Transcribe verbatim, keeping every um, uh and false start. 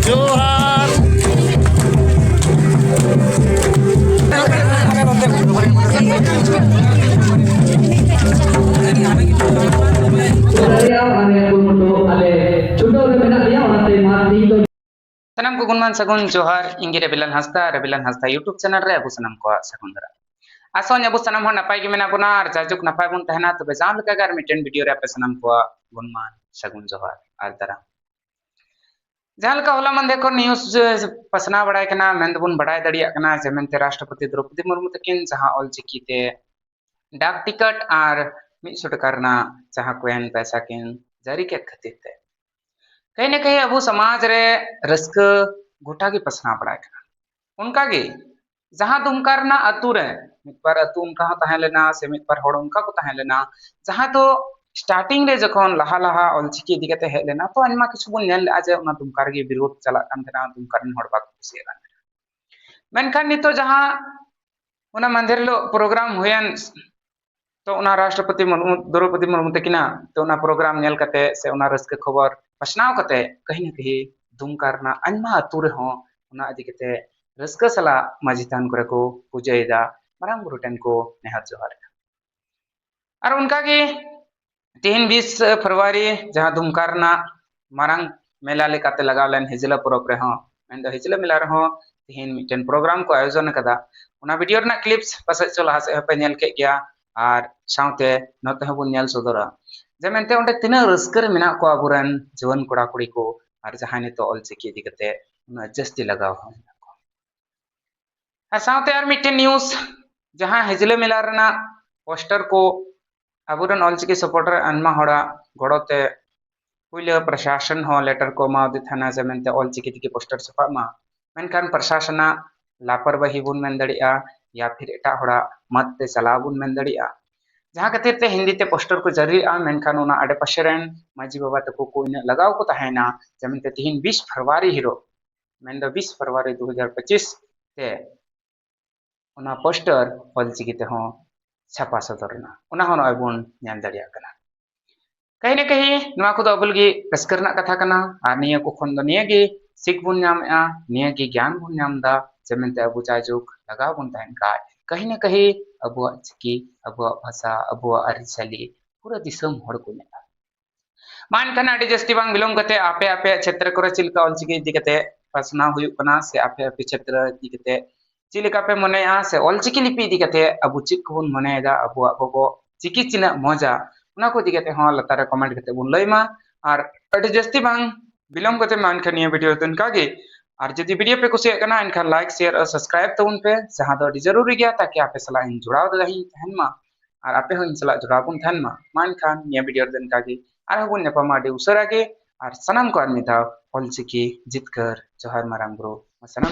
ᱡᱚᱦᱟᱨ᱾ ᱟᱞᱮ ᱪᱷᱩᱴᱟᱹᱣ ᱨᱮ ᱢᱮᱱᱟᱜ ᱞᱮᱭᱟ, ᱚᱱᱟᱛᱮ ᱢᱟ ᱛᱮᱦᱮᱧ ᱫᱚ ᱥᱟᱱᱟᱢ ᱠᱚ ᱜᱩᱱᱢᱟᱱ ᱥᱟᱹᱜᱩᱱ ᱡᱚᱦᱟᱨ᱾ ᱤᱧ ᱜᱮ ᱨᱚᱵᱤᱞᱟᱞ ᱦᱟᱸᱥᱫᱟ, ᱨᱚᱵᱤᱞᱟᱞ ᱦᱟᱸᱥᱫᱟ YouTube channel ᱨᱮ ᱟᱵᱚ ᱥᱟᱱᱟᱢ ᱠᱚᱣᱟᱜ ᱥᱟᱹᱜᱩᱱ ᱫᱟᱨᱟᱢ᱾ ᱟᱥᱚᱜ ᱟᱹᱧ ᱟᱵᱚ ᱥᱟᱱᱟᱢ ᱦᱚᱲ ᱱᱟᱯᱟᱭ ᱜᱮ ᱢᱮᱱᱟᱜ ᱵᱚᱱᱟ ᱟᱨ ᱡᱟᱭᱡᱩᱜᱽ ᱱᱟᱯᱟᱭ ᱵᱚᱱ ᱛᱟᱦᱮᱱᱟ᱾ ᱛᱚᱵᱮ ᱡᱟᱦᱟᱸ ᱞᱮᱠᱟ ᱜᱮ ᱟᱨ ᱢᱤᱫᱴᱮᱱ video ᱨᱮ ᱟᱯᱮ ᱥᱟᱱᱟᱢ ᱠᱚᱣᱟᱜ ᱜᱩᱱᱢᱟᱱ ᱥᱟᱹᱜᱩᱱ ᱡᱚᱦᱟᱨ ᱟᱨ ᱫᱟᱨᱟᱢ᱾ ᱡᱟᱦᱟᱸ ᱞᱮᱠᱟ ᱦᱚᱞᱟ ᱢᱟᱦᱫᱮᱨ ᱠᱷᱚᱱ news ᱯᱟᱥᱱᱟᱣ ᱵᱟᱲᱟᱭ ᱠᱟᱱᱟ, ᱢᱮᱱ ᱫᱚᱵᱚᱱ ᱵᱟᱲᱟᱭ ᱫᱟᱲᱮᱭᱟᱜ ᱠᱟᱱᱟ ᱡᱮ ᱢᱮᱱᱛᱮ ᱨᱟᱥᱴᱨᱚᱯᱚᱛᱤ ᱫᱨᱚᱣᱯᱚᱫᱤ ᱢᱩᱨᱢᱩ ᱛᱟᱹᱠᱤᱱ ᱡᱟᱦᱟᱸ ᱚᱞᱪᱤᱠᱤ ᱛᱮ ᱰᱟᱠ ᱴᱤᱠᱤᱴ ᱟᱨ ᱢᱤᱫ ᱥᱚ ᱴᱟᱠᱟ ᱨᱮᱱᱟᱜ ᱡᱟᱦᱟᱸ coin ᱯᱚᱭᱥᱟ ᱠᱤᱱ ᱡᱟᱹᱨᱤ ᱠᱮᱫ ᱠᱷᱟᱹᱛᱤᱨ ᱛᱮ ᱠᱟᱹᱦᱤ ᱱᱟ ᱠᱟᱹᱦᱤ ᱟᱵᱚ ᱥᱚᱢᱟᱡᱽ ᱨᱮ ᱨᱟᱹᱥᱠᱟᱹ ᱜᱚᱴᱟ ᱜᱮ ᱯᱟᱥᱱᱟᱣ ᱵᱟᱲᱟᱭ ᱠᱟᱱᱟ᱾ ᱚᱱᱠᱟ ᱜᱮ ᱡᱟᱦᱟᱸ ᱫᱩᱢᱠᱟ ᱨᱮᱱᱟᱜ ᱟᱹᱛᱩ ᱨᱮ ᱢᱤᱫ ᱵᱟᱨ ᱟᱹᱛᱩ ᱚᱱᱠᱟ ᱦᱚᱸ ᱛᱟᱦᱮᱸ ᱞᱮᱱᱟ, ᱥᱮ ᱢᱤᱫ ᱵᱟᱨ ᱦᱚᱲ ᱚᱱᱠᱟ ᱠᱚ ᱛᱟᱦᱮᱸ ᱞᱮᱱᱟ, ᱡᱟᱦᱟᱸ ᱫᱚ starting ᱨᱮ ᱡᱚᱠᱷᱚᱱ ᱞᱟᱦᱟ ᱞᱟᱦᱟ ᱚᱞᱪᱤᱠᱤ ᱤᱫᱤ ᱠᱟᱛᱮ ᱦᱮᱡ ᱞᱮᱱᱟ, ᱛᱚ ᱟᱭᱢᱟ ᱠᱤᱪᱷᱩ ᱵᱚᱱ ᱧᱮᱞ ᱞᱮᱜᱼᱟ ᱡᱮ ᱚᱱᱟ ᱫᱩᱢᱠᱟ ᱨᱮᱜᱮ ᱵᱤᱨᱳᱫᱷ ᱪᱟᱞᱟᱜ ᱠᱟᱱ ᱛᱟᱦᱮᱱᱟ, ᱫᱩᱢᱠᱟ ᱨᱮᱱ ᱦᱚᱲ ᱵᱟᱠᱚ ᱠᱩᱥᱤᱭᱟᱜ ᱠᱟᱱ ᱛᱟᱦᱮᱱᱟ᱾ ᱢᱮᱱᱠᱷᱟᱱ ᱱᱤᱛᱚᱜ ᱡᱟᱦᱟᱸ ᱚᱱᱟ ᱢᱟᱦᱫᱮᱨ ᱦᱤᱞᱳᱜ program ᱦᱩᱭᱮᱱ, ᱛᱚ ᱚᱱᱟ ᱨᱟᱥᱴᱨᱚᱯᱚᱛᱤ ᱢᱩᱨᱢᱩ, ᱫᱨᱚᱣᱯᱚᱫᱤ ᱢᱩᱨᱢᱩ ᱛᱟᱹᱠᱤᱱᱟᱜ ᱛᱚ ᱚᱱᱟ program ᱧᱮᱞ ᱠᱟᱛᱮ ᱥᱮ ᱚᱱᱟ ᱨᱟᱹᱥᱠᱟᱹ ᱠᱷᱚᱵᱚᱨ ᱯᱟᱥᱱᱟᱣ ᱠᱟᱛᱮ ᱠᱟᱹᱦᱤ ᱱᱟ ᱠᱟᱹᱦᱤ ᱫᱩᱢᱠᱟ ᱨᱮᱱᱟᱜ ᱟᱭᱢᱟ ᱟᱹᱛᱩ ᱨᱮᱦᱚᱸ ᱚᱱᱟ ᱤᱫᱤ ᱠᱟᱛᱮ ᱨᱟᱹᱥᱠᱟᱹ ᱥᱟᱞᱟᱜ ᱢᱟᱹᱡᱷᱤ ᱛᱷᱟᱱ ᱠᱚᱨᱮ ᱠᱚ ᱯᱩᱡᱟᱹᱭᱮᱫᱟ, ᱢᱟᱨᱟᱝ ᱵᱩᱨᱩ ᱴᱷᱮᱱ ᱠᱚ ᱱᱮᱦᱚᱨ ᱡᱚᱦᱟᱨ ᱮᱫᱟ᱾ ᱟᱨ ᱚᱱᱠᱟᱜᱮ ᱛᱮᱦᱮᱧ ᱵᱤᱥ ᱯᱷᱮᱵᱽᱨᱩᱣᱟᱨᱤ ᱡᱟᱦᱟᱸ ᱫᱩᱢᱠᱟ ᱨᱮᱱᱟᱜ ᱢᱟᱨᱟᱝ ᱢᱮᱞᱟ ᱞᱮᱠᱟᱛᱮ ᱞᱟᱜᱟᱣ ᱞᱮᱱ ᱦᱤᱡᱽᱞᱟᱹ ᱯᱚᱨᱚᱵᱽ ᱨᱮᱦᱚᱸ, ᱢᱮᱱᱫᱚ ᱦᱤᱡᱽᱞᱟᱹ ᱢᱮᱞᱟ ᱨᱮᱦᱚᱸ ᱛᱮᱦᱮᱧ ᱢᱤᱫᱴᱮᱱ program ᱠᱚ ᱟᱭᱳᱡᱚᱱ ᱟᱠᱟᱫᱟ᱾ ᱚᱱᱟ video ᱨᱮᱱᱟᱜ clips ᱯᱟᱥᱮᱡ ᱪᱚ ᱞᱟᱦᱟ ᱥᱮᱫ ᱦᱚᱸᱯᱮ ᱧᱮᱞ ᱠᱮᱫ ᱜᱮᱭᱟ, ᱟᱨ ᱥᱟᱶᱛᱮ ᱱᱚᱛᱮ ᱦᱚᱸᱵᱚᱱ ᱧᱮᱞ ᱥᱚᱫᱚᱨᱟ ᱡᱮ ᱢᱮᱱᱛᱮ ᱚᱸᱰᱮ ᱛᱤᱱᱟᱹᱜ ᱨᱟᱹᱥᱠᱟᱹ ᱨᱮ ᱢᱮᱱᱟᱜ ᱠᱚᱣᱟ ᱟᱵᱚᱨᱮᱱ ᱡᱩᱣᱟᱹᱱ ᱠᱚᱲᱟ ᱠᱩᱲᱤ ᱠᱚ, ᱟᱨ ᱡᱟᱦᱟᱸᱭ ᱱᱤᱛᱚᱜ ᱚᱞᱪᱤᱠᱤ ᱤᱫᱤ ᱠᱟᱛᱮ ᱩᱱᱟᱹᱜ ᱡᱟᱹᱥᱛᱤ ᱞᱟᱜᱟᱣ ᱦᱚᱸ ᱢᱮᱱᱟᱜ ᱠᱚᱣᱟ᱾ ᱟᱨ ᱥᱟᱶᱛᱮ ᱟᱨ ᱢᱤᱫᱴᱮᱱ news, ᱡᱟᱦᱟᱸ ᱦᱤᱡᱽᱞᱟᱹ ᱢᱮᱞᱟ ᱨᱮᱱᱟᱜ poster ᱠᱚ ᱟᱵᱚᱨᱮᱱ ᱚᱞᱪᱤᱠᱤ supporter ᱟᱭᱢᱟ ᱦᱚᱲᱟᱜ ᱜᱚᱲᱚ ᱛᱮ ᱯᱩᱭᱞᱟᱹ ᱯᱨᱚᱥᱟᱥᱚᱱ ᱦᱚᱸ letter ᱠᱚ ᱮᱢᱟᱣᱟᱫᱮ ᱛᱟᱦᱮᱱᱟ ᱡᱮ ᱢᱮᱱᱛᱮ ᱚᱞᱪᱤᱠᱤ ᱛᱮᱜᱮ poster ᱪᱷᱟᱯᱟᱜ ᱢᱟ, ᱢᱮᱱᱠᱷᱟᱱ ᱯᱨᱚᱥᱟᱥᱚᱱᱟᱜ ᱞᱟᱯᱚᱨᱣᱟᱦᱤ ᱵᱚᱱ ᱢᱮᱱ ᱫᱟᱲᱮᱭᱟᱜᱼᱟ, ᱭᱟ ᱯᱷᱤᱨ ᱮᱴᱟᱜ ᱦᱚᱲᱟᱜ ᱢᱚᱛ ᱛᱮ ᱪᱟᱞᱟᱣ ᱵᱚᱱ ᱢᱮᱱ ᱫᱟᱲᱮᱭᱟᱜᱼᱟ, ᱡᱟᱦᱟᱸ ᱠᱷᱟᱹᱛᱤᱨ ᱛᱮ ᱦᱤᱱᱫᱤ ᱛᱮ poster ᱠᱚ ᱡᱟᱹᱨᱤ ᱞᱮᱫᱼᱟ, ᱢᱮᱱᱠᱷᱟᱱ ᱚᱱᱟ ᱟᱰᱮᱯᱟᱥᱮ ᱨᱮᱱ ᱢᱟᱹᱡᱷᱤ ᱵᱟᱵᱟ ᱛᱟᱠᱚ ᱠᱚ ᱤᱱᱟᱹᱜ ᱞᱟᱜᱟᱣ ᱠᱚ ᱛᱟᱦᱮᱸᱭᱮᱱᱟ ᱡᱮ ᱢᱮᱱᱛᱮ ᱛᱤᱦᱤᱧ ᱵᱤᱥ ᱯᱷᱮᱵᱽᱨᱩᱣᱟᱨᱤ ᱦᱤᱞᱳᱜ, ᱢᱮᱱᱫᱚ ᱵᱤᱥ ᱯᱷᱮᱵᱽᱨᱩᱣᱟᱨᱤ ᱫᱩ ᱦᱟᱡᱟᱨ ᱯᱚᱸᱪᱤᱥ ᱛᱮ ᱚᱱᱟ poster ᱚᱞᱪᱤᱠᱤ ᱛᱮᱦᱚᱸ ᱪᱷᱟᱯᱟ ᱥᱚᱫᱚᱨ ᱮᱱᱟ, ᱚᱱᱟ ᱦᱚᱸ ᱱᱚᱜᱼᱚᱭ ᱵᱚᱱ ᱧᱮᱞ ᱫᱟᱲᱮᱭᱟᱜ ᱠᱟᱱᱟ᱾ ᱠᱟᱹᱦᱤ ᱱᱟ ᱠᱟᱹᱦᱤ ᱱᱚᱣᱟ ᱠᱚᱫᱚ ᱟᱵᱚ ᱞᱟᱹᱜᱤᱫ ᱨᱟᱹᱥᱠᱟᱹ ᱨᱮᱱᱟᱜ ᱠᱟᱛᱷᱟ ᱠᱟᱱᱟ, ᱟᱨ ᱱᱤᱭᱟᱹ ᱠᱚ ᱠᱷᱚᱱ ᱫᱚ ᱱᱤᱭᱟᱹ ᱜᱮ ᱪᱮᱫ ᱵᱚᱱ ᱧᱟᱢᱮᱫᱼᱟ, ᱱᱤᱭᱟᱹ ᱜᱮ ᱜᱮᱭᱟᱱ ᱵᱚᱱ ᱧᱟᱢ ᱮᱫᱟ᱾ ᱡᱮ ᱢᱮᱱᱛᱮ ᱟᱵᱚ ᱡᱟᱭᱡᱩᱜᱽ ᱞᱟᱜᱟᱣ ᱵᱚᱱ ᱛᱟᱦᱮᱱ ᱠᱷᱟᱡ ᱠᱟᱹᱦᱤ ᱱᱟ ᱠᱟᱹᱦᱤ ᱟᱵᱚᱣᱟᱜ ᱪᱤᱠᱤ, ᱟᱵᱚᱣᱟᱜ ᱵᱷᱟᱥᱟ, ᱟᱵᱚᱣᱟᱜ ᱟᱹᱨᱤᱪᱟᱹᱞᱤ ᱯᱩᱨᱟᱹ ᱫᱤᱥᱚᱢ ᱦᱚᱲ ᱠᱚ ᱧᱮᱞᱟ᱾ ᱢᱟ ᱮᱱᱠᱷᱟᱱ ᱟᱹᱰᱤ ᱡᱟᱹᱥᱛᱤ ᱵᱟᱝ ᱵᱤᱞᱚᱢ ᱠᱟᱛᱮ ᱟᱯᱮ ᱟᱯᱮᱭᱟᱜ ᱪᱷᱮᱛᱨᱚ ᱠᱚᱨᱮ ᱪᱮᱫ ᱞᱮᱠᱟ ᱚᱞᱪᱤᱠᱤ ᱤᱫᱤ ᱠᱟᱛᱮ ᱯᱟᱥᱱᱟᱣ ᱦᱩᱭᱩᱜ ᱠᱟᱱᱟ ᱥᱮ ᱟᱯᱮ ᱟᱯᱮ ᱪᱷᱮᱛᱨᱚ ᱤᱫᱤ ᱠᱟᱛᱮ ᱪᱮᱫ ᱞᱮᱠᱟ ᱯᱮ ᱢᱚᱱᱮᱭᱟ ᱥᱮ ᱚᱞᱪᱤᱠᱤ ᱞᱤᱯᱤ ᱤᱫᱤ ᱠᱟᱛᱮ ᱟᱵᱚ ᱪᱮᱫ ᱠᱚᱵᱚᱱ ᱢᱚᱱᱮᱭᱮᱫᱟ, ᱟᱵᱚᱣᱟᱜ ᱜᱚᱜᱚ ᱪᱤᱠᱤ ᱛᱤᱱᱟᱹᱜ ᱢᱚᱡᱟ, ᱚᱱᱟ ᱠᱚ ᱤᱫᱤ ᱠᱟᱛᱮ ᱦᱚᱸ ᱞᱟᱛᱟᱨ ᱨᱮ ᱠᱚᱢᱮᱱᱴ ᱠᱟᱛᱮ ᱵᱚᱱ ᱞᱟᱹᱭ ᱢᱟ᱾ ᱟᱨ ᱟᱹᱰᱤ ᱡᱟᱹᱥᱛᱤ ᱵᱟᱝ ᱵᱤᱞᱚᱢ ᱠᱟᱛᱮ ᱢᱟ ᱮᱱᱠᱷᱟᱱ ᱱᱤᱭᱟᱹ ᱵᱷᱤᱰᱤᱭᱳ ᱫᱚ ᱤᱱᱠᱟ ᱜᱮ᱾ ᱟᱨ ᱡᱩᱫᱤ ᱵᱷᱤᱰᱤᱭᱳ ᱯᱮ ᱠᱩᱥᱤᱭᱟᱜ ᱠᱟᱱᱟ ᱮᱱᱠᱷᱟᱱ ᱞᱟᱭᱤᱠ, ᱥᱮᱭᱟᱨ ᱟᱨ ᱥᱟᱵᱥᱠᱨᱟᱭᱤᱵ ᱛᱟᱵᱚᱱ ᱯᱮ, ᱡᱟᱦᱟᱸ ᱫᱚ ᱟᱹᱰᱤ ᱡᱟᱹᱨᱩᱨᱤ ᱜᱮᱭᱟ, ᱛᱟᱠᱤ ᱟᱯᱮ ᱥᱟᱞᱟᱜ ᱤᱧ ᱡᱚᱲᱟᱣ ᱫᱟᱲᱮᱭᱟᱜ ᱤᱧ ᱛᱟᱦᱮᱱ ᱢᱟ ᱟᱨ ᱟᱯᱮ ᱦᱚᱸ ᱤᱧ ᱥᱟᱞᱟᱜ ᱡᱚᱲᱟᱣ ᱵᱚᱱ ᱛᱟᱦᱮᱱ ᱢᱟ᱾ ᱢᱟ ᱮᱱᱠᱷᱟᱱ ᱱᱤᱭᱟᱹ ᱵᱷᱤᱰᱤᱭᱳ ᱨᱮᱫᱚ ᱤᱱᱠᱟ ᱜᱮ, ᱟᱨᱦᱚᱸ ᱵᱚᱱ ᱧᱟᱯᱟᱢᱟ ᱟᱹᱰᱤ ᱩᱥᱟᱹᱨᱟ ᱜᱮ᱾ ᱟᱨ ᱥᱟᱱᱟᱢ ᱠᱚ ᱟᱨ ᱢᱤᱫ ᱫᱷᱟᱣ ᱚᱞᱪᱤᱠᱤ ᱡᱤᱛᱠᱟᱹᱨ ᱡᱚᱦᱟᱨ ᱢᱟᱨᱟᱝ ᱵᱩᱨᱩ ᱥᱟᱱᱟᱢ